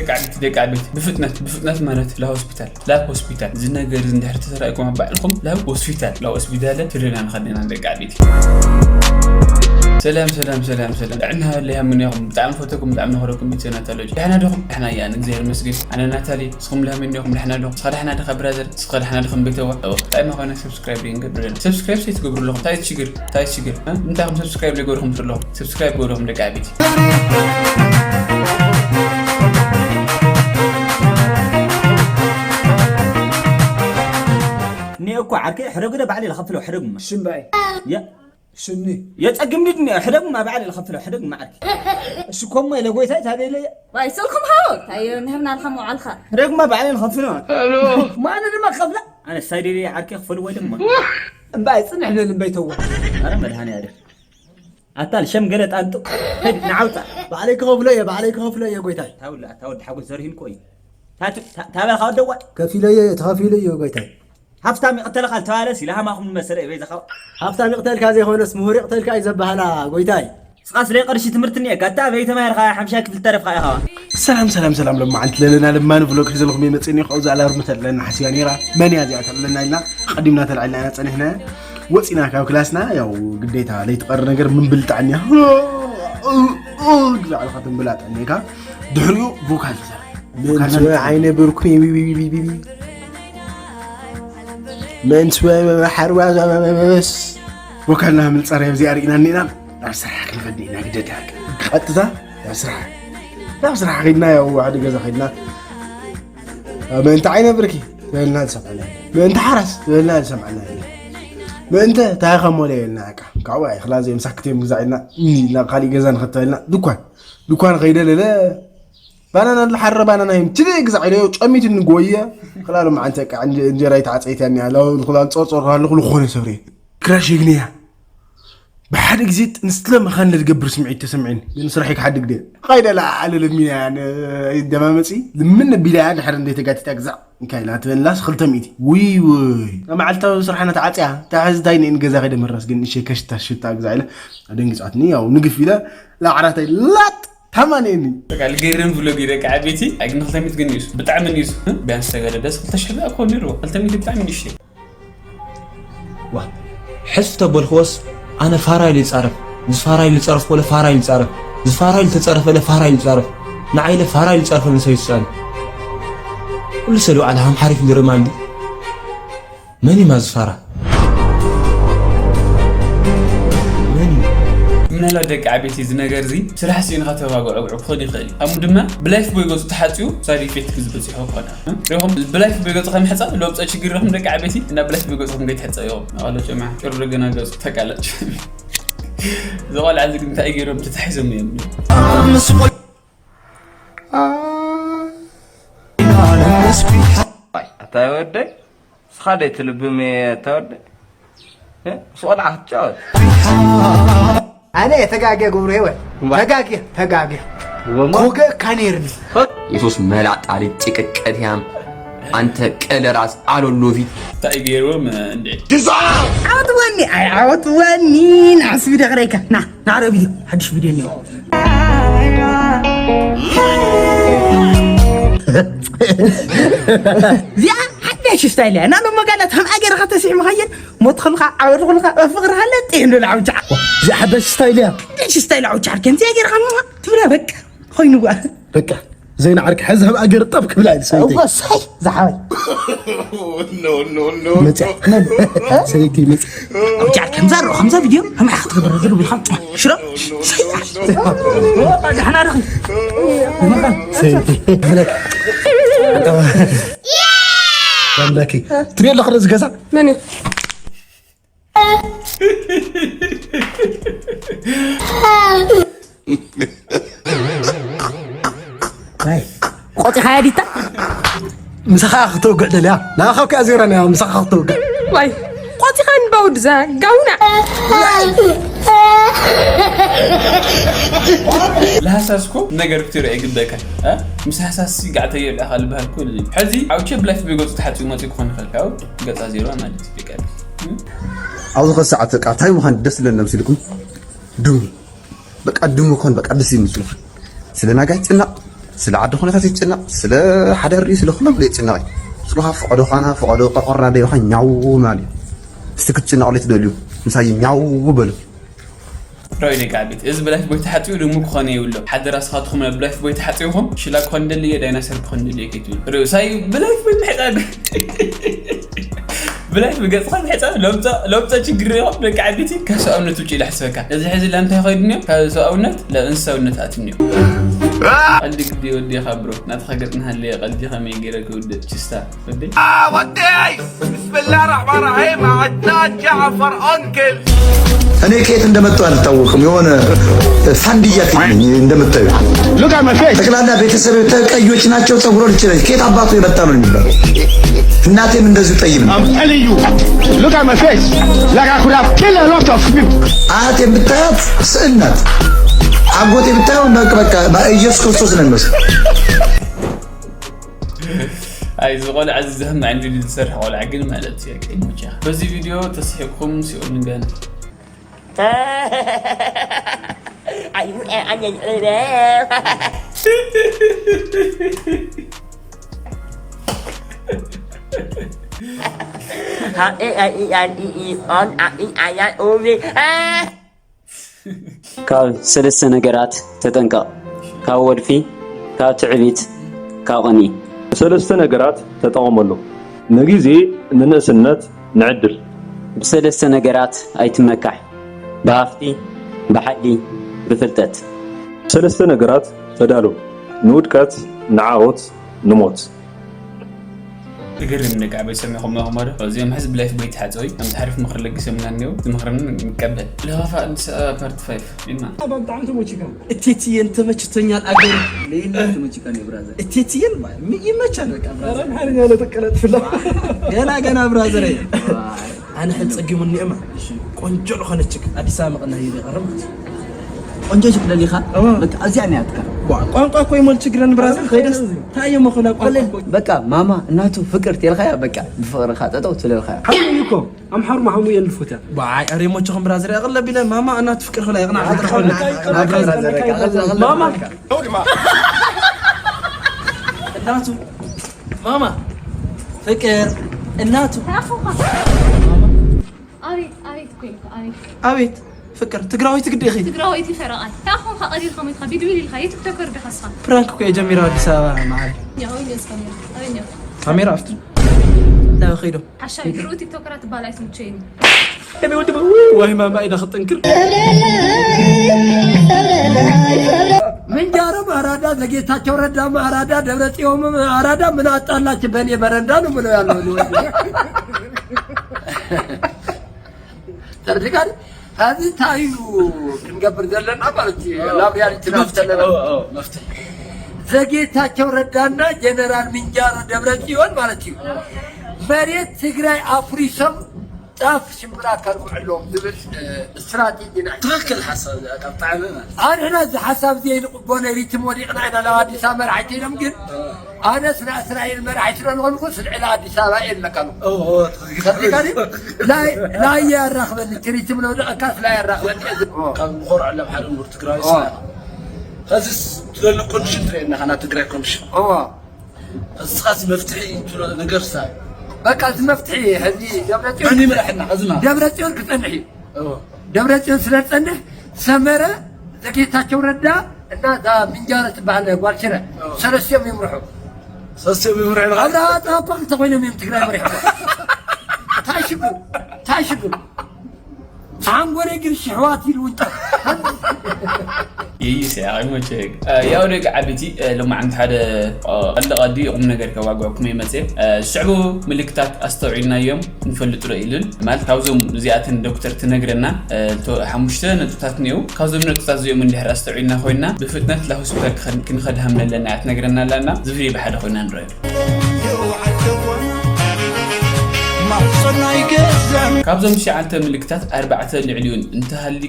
ደቂ ዓበይቲ፣ ደቂ ዓበይቲ፣ ብፍጥነት፣ ብፍጥነት ማለት ላብ ሆስፒታል፣ ላብ ሆስፒታል። እዚ ነገር እዚ እንድሕር ተሰራኢኩም ኣብ ባዕልኹም ላብ ሆስፒታል፣ ላብ ሆስፒታል ትልልና ንኸድና ደቂ ዓበይቲ። ሰላም፣ ሰላም፣ ሰላም፣ ሰላም። ጥዕና ሃለይ ሃምኒ ኢኹም። ብጣዕሚ ፈተኩም፣ ብጣዕሚ ነኸረኩም ቤተሰብ ናታሎጂ። ደሕና ዲኹም? ደሕና እያ፣ ንእግዚኣብሔር ይመስገን። ኣነ ናታሊ፣ ንስኹም ለሃመኒ ኢኹም፣ ደሕና ዶ? ንስኻ ደሕና ዲኻ ብራዘር? ንስኻ ደሕና ዲኹም ቤተዋ? ኦ፣ እንታይ መኾነ ሰብስክራይብ ዘይንገብር? ሰብስክራይብ ዘይትገብሩ ኣለኹም? እንታይ እቲ ሽግር? እንታይ እቲ ሽግር? እ? እንታይ ኢኹም ሰብስክራይብ ዘይገበርኩም ዘለኹም? ሰብስክራይብ ገበርኹም ደቂ ዓበይቲ። እኔ እኮ ዓርከይ ሕደጉ ደ ባዕለይ ልኸፍሎ ሕደጉማ። ሽምባይ። የ- ሽኒ። የጸግምኒ ድንያ ሕደጉማ ባዕለይ ልኸፍሎ ሕደጉማ ዓርከይ። እሺ ኮሞ ኢለ ጎይታይ ታበይለየ። ዋይ ስልኩም ሃው ታዮ ንህብና ልካ መውዓልካ። ሕደጉማ ባዕለይ ልኸፍሎ። ማን ድማ ከፍላ? ኣነ ሳይደሊ ዓርከይ ክፈልዎ ድማ። እምባይ ጽንሕ ልብል እምበይተዎ። ኣረ መድሃኒ ኣደ። ኣታል ሸም ገለ ጣንጡ። ሄድ ንዓውጣ። ባዕለይ ክኸፍሎ እየ፣ ባዕለይ ክኸፍሎ እየ ጎይታይ። ታውላ ታውድ ሓጎስ ዘርሂን ቆይ። ታቱ ታበልካ ወደዋ። ከፊሎ እየ፣ ተኸፊሎ እየ ጎይታይ። ሃፍታም ይቕተልካ ልተባለስ ኢለ ሃማኹም መሰለ እየ በይዛኻ። ሃፍታም ይቕተልካ ዘይኮነስ ምሁር ይቕተልካ እዩ ዘበሃላ ጎይታይ። ንስኻ ስለ ቅርሺ ትምህርቲ እኒኤካ፣ እታ ኣበይ ተማሂርካ ሓምሻይ ክፍሊ ተረፍካ ኢኻ። ሰላም ሰላም ሰላም፣ ለማዓንቲ ለለና ለማኒ ቭሎግ ሒዘልኩም እየ መፅእኒ። ካብዚ ኣላርም ተለና ሓስያ ነይራ፣ መን እያ እዚኣ ተለና ኢልና ቀዲምና ተላዒልና ኢና ፀኒሕና። ወፂና ካብ ክላስና፣ ያው ግዴታ ለይትቐሪ ነገር ምንብል ጣዕኒ እያ። ግዛዕ ኢልካ ትንብላ ጠኒካ ድሕሪኡ ቮካል ትሰርሕ። ምን ስወ ዓይነ ብርኩ ቢቢቢቢቢ። ምን ስወ ሓርዋ ዛበበበስ። ወካልና ምልፀር ኣብዚኣ ርኢና እኒና። ናብ ስራሕ ክንኸድ ኢና ግደድ። ቀጥታ ናብ ስራሕ። ናብ ስራሕ ኸድና፣ ያው ሓደ ገዛ ኸድና። ምእንቲ ዓይነ ብርኪ ትበልና ዝሰምዐና። ምእንቲ ሓራስ ትበልና ዝሰምዐና የለን። ምእንቲ እንታይ ኸሞለ የልና፣ በቃ። ካብኡ ኣይኽላ ዘይምሳክት እዮም ግዛዕ ኢልና። እኒ ናብ ካሊእ ገዛ ንኸተበልና። ድኳን። ድኳን ኸይደ ለለ ባናና ለሓረ ባናና ይም ትደ ግዛዕ ኢለዮ ጨሚት ንጎየ። ክላሉ መዓንተ በቃ እንጀ-፣ እንጀራ ይተዓፀይት ያኒ ያለው። ክላል ጾርጾር ካሉ ክሉ ኾነ ሰብሬ። ክራሽ ይግንያ። ብሓደ ግዜ ጥንስለ መኻን ለዝገብር ስምዒት ተሰምዒን። ግን ስራሕ ይክሓድግ ደ። ኻይደ ለዓለ ለሚና ያን ይደማመፂ። ልምን ቢላ ያን ድሕር እንደ ተጋቲታ ግዛዕ። እንታይ ኢላ ትበላስ ክልተ ሚእቲ። ውይ ውይ። መዓልታዊ ስራሕና ተዓፅያ። ተሓዚ እንታይ ንእን ገዛ ኸይደ መራስ ግን እሸ ከሽታ ሽታ ግዛዕ ኢለ። ኣደንግፃትኒ ያው ንግፍ ኢለ። ላዕራታይ ላጥ ተማንየኒ። በቃ ልገርም ብሎግ እዩ ደቂ ዓበይቲ። ኣይ ግን ክልተ ሚእቲ ግን ንእሱ። ብጣዕሚ ንእሱ። ቢያንስ ተጋደደስ ክልተ ሺሕ በቃ እኮ ነይርዎ። ክልተ ሚእቲ ብጣዕሚ ንእሽተይ። ዋ፣ ሕስፍ ተበልክዎስ ኣነ ፋራ ኢሉ ይጻረፍ፣ እዚ ፋራ ኢሉ ይጻረፍ ወለ ፋራ ኢሉ ይጻረፍ፣ እዚ ፋራ ኢሉ ተጻረፈ ወለ ፋራ ኢሉ ይጻረፍ፣ ንዓይ ኢለ ፋራ ኢሉ ይጻረፍ ወለ ሰብ ይስኣል። ኩሉ ሰብ ይውዓል ሃም ሓሪፍ ንርማል እንዲ። መን እዩ ማዚ ፋራ? መን እዩ? ምናልባት ደቂ ዓበይቲ እዚ ነገር እዚ ስራሕ ስኢንካ ተባግዖ ክኾን ይኽእል እዩ። ከምኡ ድማ ብላይፍ ቦይ ገጹ ተሓጽዩ ሳይድ ኢፌክት ዝበጽሖ ይኾና። ሪኹም ብላይፍ ቦይ ገጹ ከምሕጻ ለውፀ ችግር ኢኹም ደቂ ዓበይቲ እና ብላይፍ ቦይ ገጹ ከም ገይትሕጸ ኢኹም። ኣለ ጨማ ጭሩ ገና ገጹ ተቃላጭ። እዚ ቆልዓ እዚ ግን እንታይ ገይሮም ተታሒዞም እዮም? ኣታ ወደይ ስኻ ደይ ትልብም ኣታ ወደይ። እ? ምስ ቆልዓ ክትጫወት። ኣነ ተጋግየ ገብሩ ሄወ። እምባ። ተጋግየ፣ ተጋግየ። ወማ። ኮገ ካኔርኒ። የሱስ መላጣ ልጅ ጭቅቀት ያም። አንተ ቀለ ራስ አሎሎ ፊት። እንታይ ገይሮም እንዴ? ዓወት ወኒ፣ ኣይ ዓወት ወኒ። ናስ ቪዲዮ ክረይካ። ና፣ ና ረ ቪዲዮ። ሓድሽ ቪዲዮ እኒኦ። እዚኣ ሓድሽ ስታይል እያ። እና ሎሞ ጋላት ከም ኣገርኻ ተሲዕምኻየን ሞት ኸልኻ ዓወት ኸልኻ ፍቕሪ ሃለ ጥዕም ልብል ዓውጃ። እዚኣ ሓዳሽ ስታይል እያ። ሓዳሽ ስታይል ዓውጃ ኣርከን እዚኣ ገይርኻ ሞ ትብላ በቃ ኾይኑ ጓ። በቃ ዘይና ዓርኪ ሓዚ ኣብ ኣገር ጠብ ክብላ ኢሉ ሰይቲ። እዋ ሳይ ዝሓወይ። መጽያ። መን? ሰይቲ መጽያ። ዓውጃ ኣርከን ዘሮ ከምዛ ቪድዮ ከምሓ ክትገብር ዝብል ኻብ ሽሮ። ሰይቲ። ደሕና ዲኺ? ሰይቲ። ብለክ። ኣንታ። ኣምላኪ። ትሪኦ ኣለኹ ዶ ዝገዛ? መን እዩ? ናይ፣ ቆፂኻያ ዲታ? ምሳኻ ክትወግዕ ደልያ? ናኻ እኮ እያ ዜራ ንያ፣ ምሳኻ ክትወግዕ። ዋይ፣ ቆፂኻ ንባውድዛ፣ ጋውና። ለሃሳስኮ ነገር ክትርኢ ይግበካ። እ? ምስ ሃሳሲ ጋዕተዮ ኢልካ ልበሃል እኮ እዚ። ሕዚ ዓውቼ ብላይፍ ብገጹ ተሓጺቡ መጺኡ ክኾን ይኽእል። ያው ገጻ ዜሮ ማለት እዩ። ደቂ ኣንስትዮ። እ? ኣብዚ ኸ ሰዓት በቃ እንታይ ምዃን ደስ ዝብለኒ መሲልኩም? ድሙ። በቃ ድሙ ኾን በቃ ደስ ይመስሉ። ስለ ናጋይ ጭናቕ። ስለ ዓዲ ኩነታት ይጭነቕ፣ ስለ ሓደ ርእዩ ስለ ኩሎም ዘይጭነቕ እዩ። ስለ ፈቐዶ ኻና ፈቐዶ ቆርቆራ ደይኻ ኛው ማለት እዩ። እስቲ ክትጭነቕ ለይ ትደልዩ ምሳይ ኛው በሉ። ራዊ ደቂ ዓበይቲ፣ እዚ ብላይፍ ቦይ ተሓፂቡ ድሙ ክኾነ የብሎ። ሓደ ራስኻትኩም ናብ ብላይፍ ቦይ ተሓፂብኹም ሽላ ክኾን ደልየ ዳይናሰር ክኾን ደልየ ከይትብል ርእሳይ ብላይፍ ቦይ ምሕፃብ። ብላይፍ ብገጽኻ ምሕጻብ ለምጻ ችግር ኢኹም ደቂ ዓበይቲ። ካብ ሰብኣውነት ውጭ ኢለ ሕስበካ። እዚ ሕዚ ላ እንታይ ኸይዱ እኒኦ? ካብ ሰብኣውነት ለእንስሳውነት ኣትንዮ። ቀልዲ ግዲ ወዲኻ ብሮ። ናትኻ ገጽ ንሃለየ ቀልዲ ኸመይ ገይረ ክውድእ? ችስታ ወዲ። ወደይ! ብስምላህ ራሕማን ራሒም። ኣታ ጃዕፈር ኦንክል። እኔ ከየት እንደመጡ አልታወቅም። የሆነ ፋንድያ ፊት ነኝ እንደምታዩ። ጠቅላላ ቤተሰብ ቀዮች ናቸው፣ ጸጉሮች ነች። ከየት አባቱ የመጣ ነው የሚባለው? እናቴም እንደዚሁ ጠይም ነው። I'm telling you. Look at my face. Like I could have killed a lot of people. አያት የምታያት ስዕል ናት። አጎት የምታየው በቃ፣ በቃ ኢየሱስ ክርስቶስ ነው የሚመስል። ኣይ፣ እዚ ቆልዓ እዚ ዘህም ዕንድሪ ዝሰርሕ ቆልዓ ግን ማለት እዩ፣ ቀይ ሞቻ። በዚ ቪድዮ ተስሒቕኩም ሲኦል ንገን። ካብ ሰለስተ ነገራት ተጠንቀቕ። ካብ ወልፊ፣ ካብ ትዕቢት፣ ካብ ቕንኢ። ሰለስተ ነገራት ተጠቐመሎም። ንግዜ፣ ንንእስነት፣ ንዕድል። ብሰለስተ ነገራት ኣይትመካሕ። ብሃፍቲ፣ ብሓይሊ፣ ብፍልጠት። ሰለስተ ነገራት ተዳሎ። ንውድቀት፣ ንዓወት፣ ንሞት። ትግርም ደቂ ዓበይ ሰሚዕኹም ኢኹም ዶ? እዚኦም ሕዚ ብላይፍ ቦይ ተሓፀዊ ከም ተሓሪፍ ምኽሪ ለጊሶምና እኒው ዝምኽርም ንቀበል። ለኻፋ ኣዲስ ኣበባ ፓርት ፋይፍ ኢና። ብጣዕሚ ተመችካ። እቴትየን ተመችቶኛል ኣገር ለይና ተመችካ ኒ ብራዘር። እቴትየን ይመቻል በቃ ብራዘር። ሓርኛ ለተቀለጥፍላ። ገና ገና ብራዘር። ኣነ ሕድ ጸጊሙኒ እማ ቆንጆ ዝኾነች ችክ ኣዲስ ኣበባ መቐና ይደ ቀረብ ማለት እዩ። ቆንጆ ችክ ደሊኻ በቃ እዚኣ ናያትካ። ቋንቋ እኮ ይሞል ችግረን ብራዘር ከይደስ ታየ መኾና ቋንቋ እኮ። በቃ ማማ እናቱ ፍቅር ተልኻያ በቃ ብፍቅርኻ ጠጠው ትለልኻያ። ሓሙይ እኮ ኣምሓሩ ማሓሙ የልፉታ። ባይ ኣሬ ሞቸኹም ብራዘር ያቕለ ቢለ ማማ እናቱ ፍቅር ኸላ ይቕና ሓጥር ኾነ። ማማ እናቱ ማማ ፍቅር እናቱ ኣቤት ኣቤት እኮ ኢልካ ኣቤት ኣቤት ፍቅር ትግራወይቲ ግዲ ኢኺ። ትግራወይቲ ፈረቓይ እንታይ ኾንካ ቀሊልካ ሞይትካ ቢድቢል ኢልካ ዩ ቲክቶከር ዲኻ እስኻ። ፕራንክ እኮ እየ ጀሚረ ኣዲስ ኣበባ ማዓረይ። ያው ኢልስ ካሜራ ኣበኛ ካሜራ ኣብቲ እንታይ ከይዶ ሓሻዊ ድሮ ቲክቶከራት ትባል ኣይትምቸይኒ። ወይ ማማ ኢዳ ክትጥንክር ምንጃሮም ኣራዳ ዘጌታቸው ረዳም ኣራዳ ደብረጽዮንም ኣራዳ ምን አጣላች በእኔ በረንዳ ነው ምለው ያለው። ተርድጋል ሀዚ ታዩ ክንገብር ዘለና ማለት እዩ። ናብ ሪያሊቲ ናብ ዘለና መፍትሒ ዘጌታቸው ረዳና ጀነራል ምንጃሮ ደብረጽዮን ማለት እዩ። መሬት ትግራይ ኣፍሪሶም ጣፍ ሽምብራ ከልምዑ ኣለዎም ዝብል ስትራቴጂ ናይ ትኽክል ሓሳብ እዚኣ ካብ ጣዕሚ ማለት ኣንሕና እዚ ሓሳብ እዚ ንቕቦ ናይ ሪትም ወዲቕና ኢና ናብ ኣዲስ ኣበባ መርዓይቲ ኢሎም ግን ኣነስ ናይ እስራኤል መርዓይ ስለ ዝኾንኩ ስልዕላ ኣዲስ ኣበባ እየ ኣለካ ኣለኹ። ተሪካ ድዩ? ላይ ላይ ያራኽበኒ እቲ ሪትም ለውደቐካ ስላይ ያራኽበኒ እየ ዝብል። ካብ ንኾርዐሎም ሓደ ምሁር ትግራዊ ስለ ኸዚስ ትደሊ ኮንዲሽን ትርእየና ኸና ትግራይ ኮንዲሽን እዋ እስኻሲ መፍትሒ ትብሎ ነገር ሳ በቃ እዚ መፍትሒ ሕዚ ደብረፅዮን መን ይምረሐና ኸዚ ማለት ደብረፅዮን ክፀንሕ እዩ። ደብረፅዮን ስለ ዝፀንሕ ሰመረ ዘጌታቸው ረዳ እና እዛ ምንጃረ ትበሃል ጓል ሽረ ሰለስቲኦም ይምርሑ። ሰለስቲኦም ይምርሑ ኢልኻ ኣብርሃ ጣባ እኮ ክልተ ኮይኖም እዮም ትግራይ መሪሖም። ታይ ሽግር ታይ ሽግር ሓንጎለይ ግን ሽሕዋት ኢሉ ውንጣ ይይስ ያ ይመቸግ ያው ደቂ ዓበይቲ ሎማዓንቲ ሓደ ቀልዲ ቀዲ ቁም ነገር ከባግዕኩም ይመፅእ ዝስዕቡ ምልክታት ኣስተውዒልናዮም ንፈልጥ ዶ ኢሉን ማለት ካብዞም እዚኣተን ዶክተር ትነግረና ሓሙሽተ ነጥብታት እኒው ካብዞም ነጥብታት እዚኦም እንድሕር ኣስተውዒልና ኮይና ብፍጥነት ላ ሆስፒታል ክንኸድ ሃምነለና እያ ትነግረና ኣላና ዝፍሪ ብሓደ ኮይና ንረዮ ካብዞም ትሽዓተ ምልክታት ኣርባዕተ ልዕሊኡን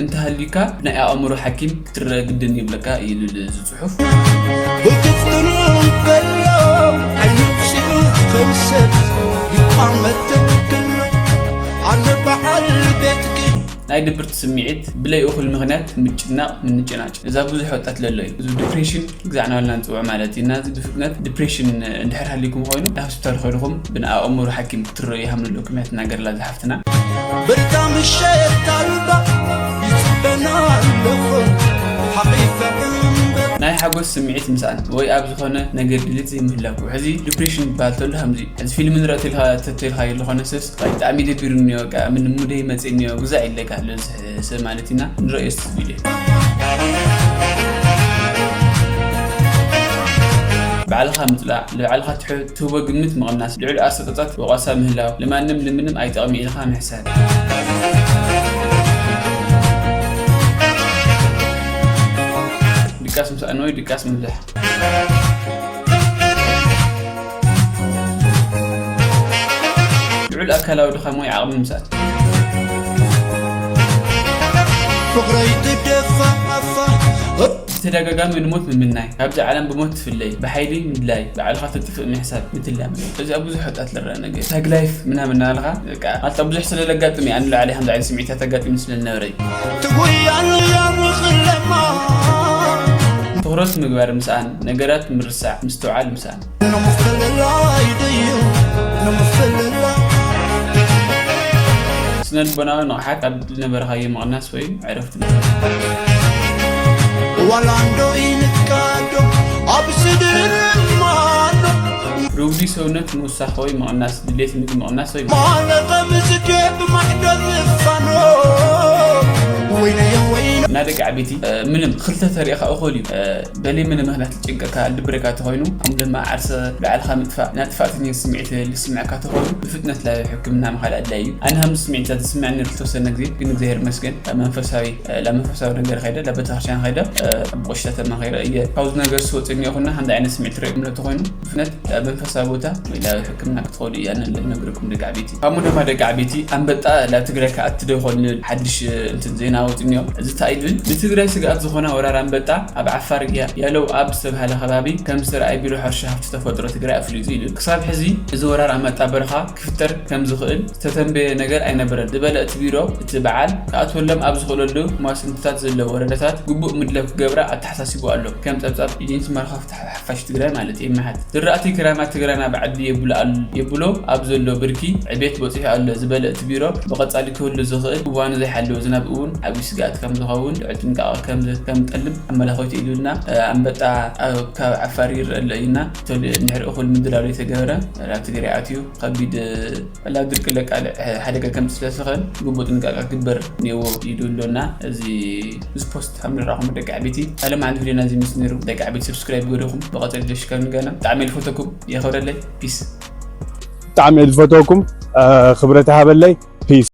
እንተሃልዩካ ብናይ ኣእምሮ ሓኪም ክትረአ ግድን ይብለካ ይብል እዚ ፅሑፍ። ብትፍትኑ ከሎ ኣይንቕሽኡ ከምሰብ ይቋመት ትክክል ኣሎ በዓል ቤትኪ ናይ ድብርቲ ስምዒት ብለይ እኹል ምኽንያት ምጭናቕ፣ ምንጭናጭ። እዛ ብዙሕ ወጣት ለሎ እዩ። እዚ ዲፕሬሽን ግዛዕና ዋልና ንፅውዕ ማለት እዩ። እና እዚ ብፍጥነት ዲፕሬሽን እንድሕር ሃሊኩም ኮይኑ ናብ ሆስፒታል ኮይድኹም ብናይ ኣእምሮ ሓኪም ክትረዩ ይሃምለኩም እያ ትናገርላ እዛ ሓፍትና። ብርታ ምሸት ኣልባ ይጽበና ኣለኹ ሓቒፈ እምበር። ናይ ሓጎስ ስምዒት ምስኣን ወይ ኣብ ዝኾነ ነገር ድሌት ዘይምህላው። ሕዚ ዲፕሬሽን ይበሃል ተሎ ከምዚ። ሕዚ ፊልም ንርኢ ተልካ ተተልካ የለ ኮነ ስስ ብጣዕሚ ደቢሩ እኒኦ፣ በቃ ምን ሙደይ መጽእ እኒኦ፣ ግዛዕ ይለካ ኣሎ እዚ ሰብ ማለት ኢና። ንረእዮ እስቲ ቪድዮ። ባዕልኻ ምጽላእ፣ ንባዕልኻ ትሕ-፣ ትህቦ ግምት ምቕናስ፣ ልዑል ኣሰጣጣት ወቐሳ ምህላው፣ ልማንም ልምንም ኣይጠቕሚ ኢልኻ ምሕሳብ። ድቃስ ምስኣን ወይ ድቃስ ምብዛሕ። ልዑል ኣካላዊ ድኻም ወይ ዓቕሚ ምስኣን። ፍቕረይ ትደፋ ኣፋ ተደጋጋሚ ንሞት ምምናይ፣ ካብዚ ዓለም ብሞት ትፍለይ፣ ብሓይሊ ምድላይ፣ ባዕልኻ ተጥፍእ ምሕሳብ፣ ምትላም። እዚ ኣብ ብዙሕ ወጣት ዝረአ ነገር። ታግ ላይፍ ምናምን እናበልኻ፣ በቃ፣ ማለት ኣብ ብዙሕ ስለ ለጋጥም እየ፣ ኣነ ንላዕሊ ከምዚ ዓይነት ስምዒታት ኣጋጢሙ ስለ ዝነበረ እዩ። ትጉያሉ ያሙ ክለማ። ትኹረት ምግባር ምስኣን፣ ነገራት ምርሳዕ፣ ምስትውዓል ምስኣን። ንምፍልላይ ድዩ? ንምፍልላይ። ስነ ልቦናዊ ንቕሓት ካብ ዝነበርካዮ ምቕናስ ወይ ዕረፍቲ። ዋላ እንዶ ይንካዶ ኣብ ስድርማ ኣሎ። ርጉዲ ሰውነት ምውሳኽ ወይ ምቕናስ፣ ድሌት ምግቢ ምቕናስ ወይ ማለ ከም ዝደብ ማሕደር ምፋኖ። ወይነየ ወይነ። እና ደቂ ዓበይቲ፣ እ፣ ምንም ክልተ ተሪእኻ እኹል እዩ። እ፣ በሊ ምን ምኽንያት ልጭንቀካ፣ ልድብረካ ተኾይኑ፣ ከም ድማ ዓርሰ ባዕልኻ ምጥፋእ፣ ናይ ጥፋእተኛ ስምዒት ልስምዐካ ተኾይኑ፣ ብፍጥነት ላብ ሕክምና ምኻድ ኣድላይ እዩ። ኣነ ከም ስምዒታት ዝስምዐኒ ነይሩ ዝተወሰነ ግዜ፣ ግን እግዚኣብሔር ይመስገን፣ ላብ መንፈሳዊ፣ እ፣ ላብ መንፈሳዊ ነገር ኸይደ፣ ላብ ቤተክርስትያን ኸይደ፣ እ፣ ኣብ ቁሽታ ተማኺረ እየ። ካብዚ ነገር ዝወፅእኒ ይኹንና፣ ከምዚ ዓይነት ስምዒት ርኢኹምሎ ተኾይኑ፣ ብፍጥነት ላብ መንፈሳዊ ቦታ ወይ ላብ ሕክምና ክትኸዱ እየ ኣነ ልነግረኩም ደቂ ዓበይቲ። ካብ ድማ ደቂ ዓበይቲ ኣንበጣ ላብ ትግራይ ክኣቲ ዶ ይኾን ንብል ሓድሽ፣ እ፣ እንትን ዜና ወፂእኒ እዮም። እዚ እንታይ እዩ ዝብል? ንትግራይ ስግኣት ዝኾና ወራር ኣንበጣ ኣብ ዓፋር ያ-፣ ያለው ኣብ ዝተባሃለ ከባቢ ከም ዝተረኣየ ቢሮ ሕርሻ ሃፍቲ ተፈጥሮ ትግራይ ኣፍሊጡ ኢሉ። ክሳብ ሕዚ እዚ ወራር ኣንበጣ በረኻ ክፍጠር ከም ዝኽእል ዝተተንበየ ነገር ኣይነበረን ዝበለ እቲ ቢሮ፣ እቲ በዓል ክኣትወሎም ኣብ ዝኽእለሉ መዋስንትታት ዘለዉ ወረዳታት ግቡእ ምድላው ክገብራ ኣተሓሳሲቡ ኣሎ። ከም ጸብጻብ ኤጀንሲ መራኸብቲ ሓፋሽ ትግራይ ማለት ኤምሓት። ዝራእቲ ክራማት ትግራይና ብዓዲ የብሉ ኣል-፣ የብሎ ኣብ ዘሎ ብርኪ ዕቤት በጺሑ ኣሎ ዝበለ እቲ ቢሮ፣ ብቐጻሊ ክህሉ ዝኽእል እዋኑ ዘይሓለወ ዝናብ እውን ዓብዪ ስግኣት ከም ዝኸውን ልዑል ጥንቃቐ ከም ዝ-፣ ከም ጠልብ ኣመላኺቱ ኢሉና። እ፣ ኣንበጣ ኣብ፣ ካብ ዓፋር ይረአ ኣሎ ኢልና፣ ተል-፣ እንድሕር እኹል ምድላው ዘይተገበረ፣ ናብ ትግራይ ኣትዩ ከቢድ፣ እ፣ ላብ ድርቂ ለቃልዕ፣ እ፣ ሓደጋ ከምጽእ ስለ ዝኽእል ግቡእ ጥንቃቐ ክግበር እኒአዎ ኢሉ ኣሎና። እዚ፣ እዚ ፖስት ከም ንረኣኹም ደቂ ዓበይቲ፣ ኣለም ዓንዲ ቪድዮና እዚ ምስ ነይሩ ደቂ ዓበይቲ ሰብስክራይብ ገይርኩም ብቐጻሊ ደሽ ከም ንገና። ብጣዕሚ ልፈተኩም፣ የኸብረለይ። ፒስ። ብጣዕሚ እየ ዝፈትወኩም፣ እ፣ ክብረት ይሃበለይ። ፒስ።